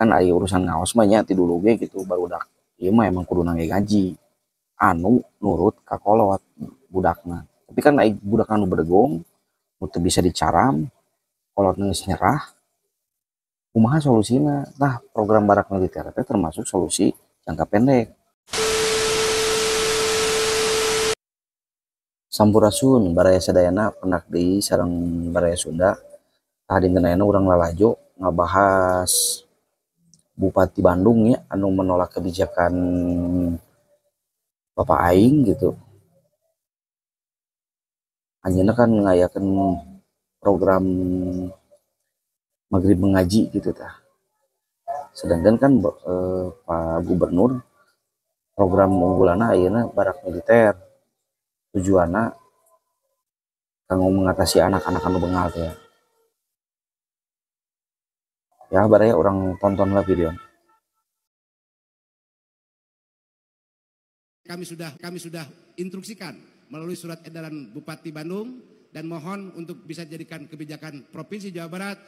Kan aya urusan ngaos mah nya ti dulu ge gitu barudak. Ieu mah emang kudu nangge ngaji. Anu nurut ka kolot budakna. Tapi kan ai budak anu bedegong nu teu bisa dicaram, kolotna geus nyerah. Kumaha solusina? Nah, program barak militer teh termasuk solusi jangka pendek. Sampurasun baraya sadayana pendak deui sareng baraya Sunda. Tah dinten ayeuna urang lalajo ngabahas Bupati Bandung ya anu menolak kebijakan Bapak aing gitu. Anjeunna kan ngayakeun program maghrib mengaji gitu tah. Sedangkan kan Pak Gubernur program unggulanna ayeuna barak militer. Tujuanna kanggo mengatasi anak-anak anu bengal teh. Ya baraya orang tonton lah video. Kami sudah instruksikan melalui surat edaran Bupati Bandung dan mohon untuk bisa dijadikan kebijakan Provinsi Jawa Barat,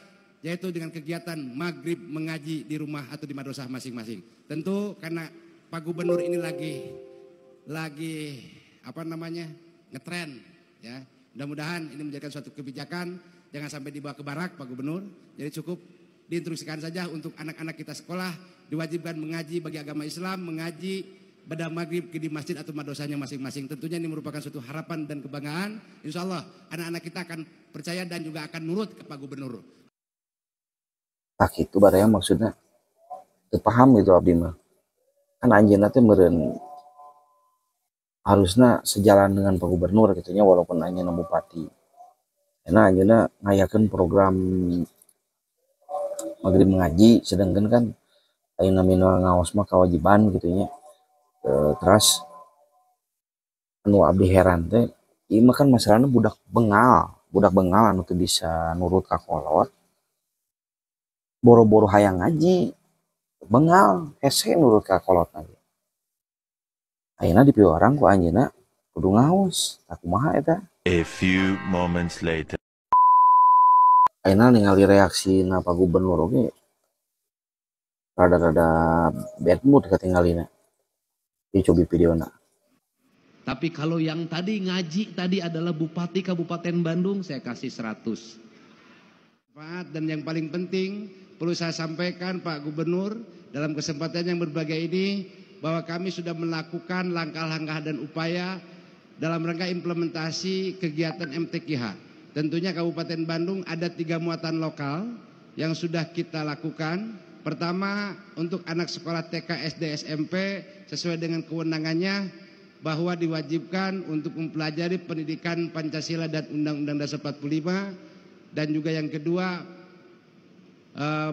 yaitu dengan kegiatan maghrib mengaji di rumah atau di madrasah masing-masing. Tentu karena Pak Gubernur ini lagi apa namanya ngetren ya. Mudah-mudahan ini menjadikan suatu kebijakan, jangan sampai dibawa ke barak Pak Gubernur. Jadi cukup diinstruksikan saja untuk anak-anak kita sekolah diwajibkan mengaji bagi agama Islam, mengaji pada maghrib di masjid atau madrasahnya masing-masing. Tentunya ini merupakan suatu harapan dan kebanggaan. Insya Allah anak-anak kita akan percaya dan juga akan nurut ke Pak Gubernur. Tak itu baraya maksudnya teu paham gitu abdi mah. Kan anjeunna teh meureun harusna sejalan dengan Pak Gubernur gitu nya, walaupun anjeunna bupati. Karena anjeunna ngayakeun program maghrib mengaji, sedangkan kan ayeuna mah ngaos mah kewajiban gitu nya. Terus anu abdi heran teh ieu mah kan masalahna budak bengal anu teu bisa nurut ka kolot, boro-boro hayang ngaji, bengal hese nurut ka kolot lagi. Ayeuna dipiwarang ku anjeunna kudu ngaos, tah kumaha eta? A few moments later. Ayeuna ningali reaksina Pak Gubernur oge rada-rada bad mood katingalina. Dicobi videona. Tapi kalau yang tadi ngaji tadi adalah Bupati Kabupaten Bandung, saya kasih 100. Dan yang paling penting perlu saya sampaikan Pak Gubernur dalam kesempatan yang berbahagia ini, bahwa kami sudah melakukan langkah-langkah dan upaya dalam rangka implementasi kegiatan MTQH. Tentunya Kabupaten Bandung ada 3 muatan lokal yang sudah kita lakukan. Pertama, untuk anak sekolah TK, SD, SMP sesuai dengan kewenangannya bahwa diwajibkan untuk mempelajari pendidikan Pancasila dan Undang-Undang Dasar 45, dan juga yang kedua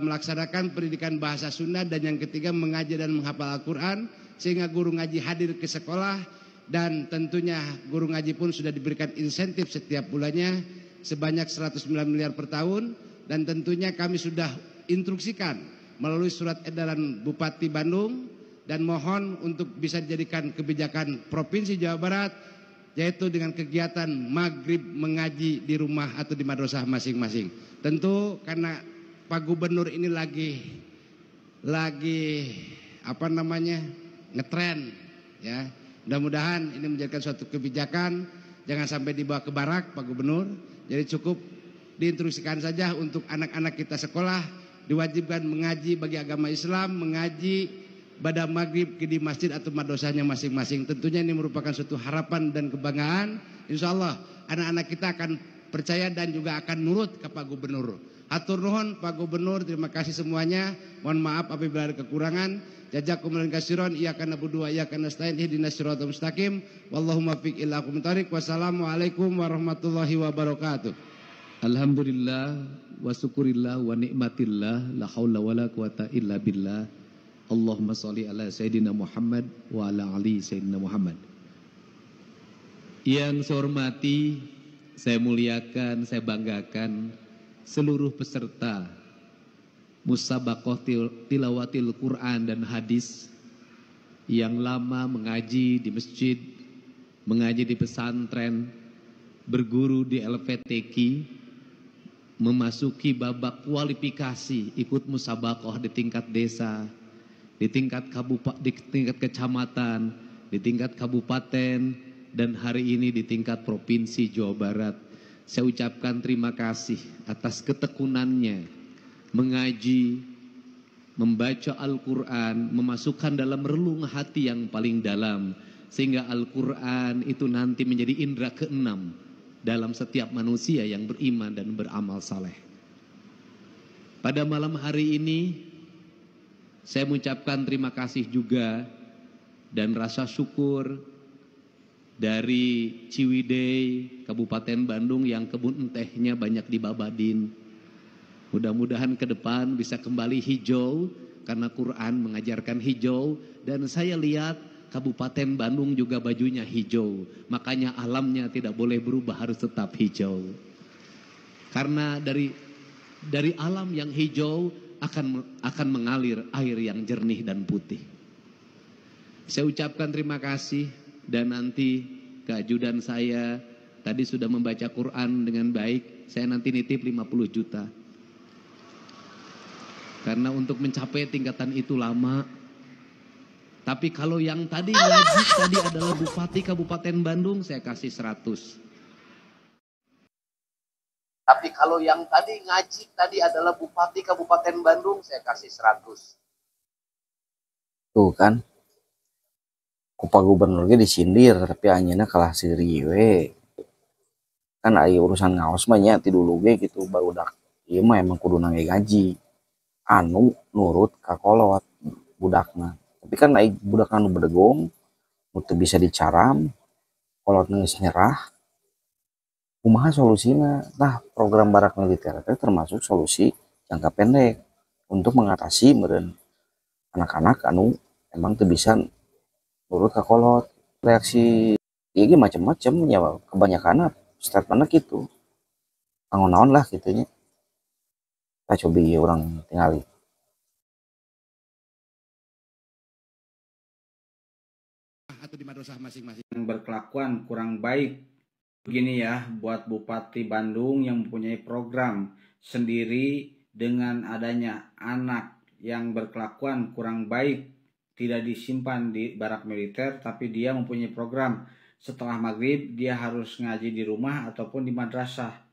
melaksanakan pendidikan bahasa Sunda, dan yang ketiga mengajar dan menghafal Al-Quran, sehingga guru ngaji hadir ke sekolah, dan tentunya guru ngaji pun sudah diberikan insentif setiap bulannya sebanyak 109 miliar per tahun. Dan tentunya kami sudah instruksikan melalui surat edaran Bupati Bandung dan mohon untuk bisa dijadikan kebijakan Provinsi Jawa Barat, yaitu dengan kegiatan maghrib mengaji di rumah atau di madrasah masing-masing. Tentu karena Pak Gubernur ini lagi apa namanya ngetren ya. Mudah-mudahan ini menjadikan suatu kebijakan, jangan sampai dibawa ke barak Pak Gubernur. Jadi cukup diinstruksikan saja untuk anak-anak kita sekolah diwajibkan mengaji bagi agama Islam, mengaji pada maghrib di masjid atau madrasahnya masing-masing. Tentunya ini merupakan suatu harapan dan kebanggaan. Insya Allah anak-anak kita akan percaya dan juga akan nurut ke Pak Gubernur. Hatur nuhun Pak Gubernur, terima kasih semuanya. Mohon maaf apabila ada kekurangan. Jazakumullahu khairan, iyyaka na'budu wa iyyaka nasta'in, ihdinas siratal mustaqim, wallahu muwaffiq ila aqwamit thariq. Wassalamualaikum warahmatullahi wabarakatuh. Alhamdulillah wa syukurillah wa nikmatillah, la haula wala quwata illa billah. Allahumma sholli ala Sayyidina Muhammad wa ala ali Sayyidina Muhammad. Yang saya hormati, saya muliakan, saya banggakan seluruh peserta musabaqah tilawatil Quran dan hadis yang lama mengaji di masjid, mengaji di pesantren, berguru di LPTQ, Memasuki babak kualifikasi ikut musabaqah di tingkat desa, di tingkat kabupaten, di tingkat kecamatan, di tingkat kabupaten, dan hari ini di tingkat provinsi Jawa Barat. Saya ucapkan terima kasih atas ketekunannya mengaji, membaca Al-Quran, memasukkan dalam relung hati yang paling dalam, sehingga Al-Quran itu nanti menjadi indera keenam dalam setiap manusia yang beriman dan beramal saleh. Pada malam hari ini saya mengucapkan terima kasih juga dan rasa syukur dari Ciwidey, Kabupaten Bandung yang kebun entehnya banyak dibabadin. Mudah-mudahan ke depan bisa kembali hijau karena Quran mengajarkan hijau, dan saya lihat Kabupaten Bandung juga bajunya hijau. Makanya alamnya tidak boleh berubah, harus tetap hijau. Karena dari alam yang hijau akan mengalir air yang jernih dan putih. Saya ucapkan terima kasih, dan nanti ke ajudan saya tadi sudah membaca Quran dengan baik, saya nanti nitip 50 juta. Karena untuk mencapai tingkatan itu lama. Tapi kalau yang tadi ngaji tadi adalah Bupati Kabupaten Bandung, saya kasih 100. Tapi kalau yang tadi ngaji tadi adalah Bupati Kabupaten Bandung, saya kasih 100. Tuh kan. Ku Pak Gubernur ge disindir, tapi anjeunna kalah seuri we. Kan aya urusan ngaos mah nya ti dulu ge gitu barudak. Ieu mah emang kudu nangge gaji. Anu nurut ka kolot budakna. Tapi kan ai budak anu bedegong nu teu bisa dicaram, kolot geus nyerah. Kumaha solusina? Nah, program barak militer teh termasuk solusi jangka pendek untuk mengatasi meureun anak-anak anu emang teu bisa nurut ka kolot. Reaksi ieu ge macem-macem nya, kebanyakan statementna kitu. Kanggo naon lah kitu nya. Kita cobi urang tingali. Atau di madrasah masing-masing. Yang berkelakuan kurang baik. Begini ya, buat Bupati Bandung yang mempunyai program sendiri dengan adanya anak yang berkelakuan kurang baik, tidak disimpan di barak militer, tapi dia mempunyai program setelah maghrib dia harus ngaji di rumah ataupun di madrasah.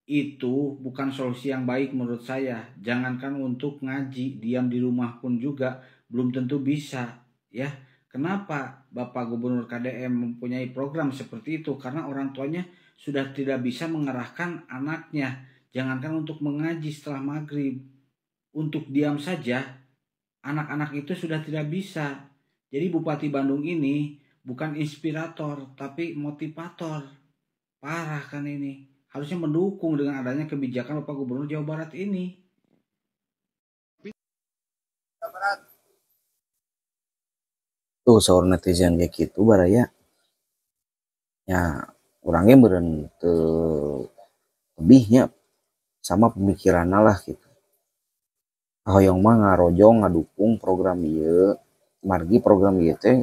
Itu bukan solusi yang baik menurut saya. Jangankan untuk ngaji, diam di rumah pun juga belum tentu bisa, ya. Kenapa Bapak Gubernur KDM mempunyai program seperti itu? Karena orang tuanya sudah tidak bisa mengerahkan anaknya. Jangankan untuk mengaji setelah maghrib, untuk diam saja anak-anak itu sudah tidak bisa. Jadi Bupati Bandung ini bukan inspirator, tapi motivator. Parah kan ini. Harusnya mendukung dengan adanya kebijakan Bapak Gubernur Jawa Barat ini. Tuh saur netizen kayak gitu baraya. Ya orangnya meureun teu lebihnya sama pemikiranna lah gitu. Hoyong mah ngarojong ngadukung program ieu, margi program ieu teh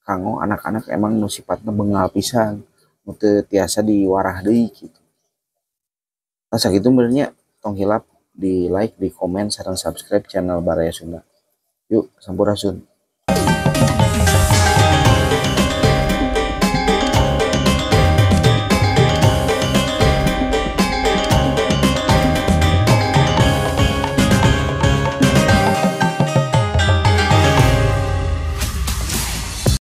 kanggo anak-anak emang nu sifatna bengal pisan, nu teu tiasa diwarah deui gitu. Nah sakitu meureun nya, tong hilap di like, di komen, sareng subscribe channel Baraya Sunda. Yuk, sampurasun.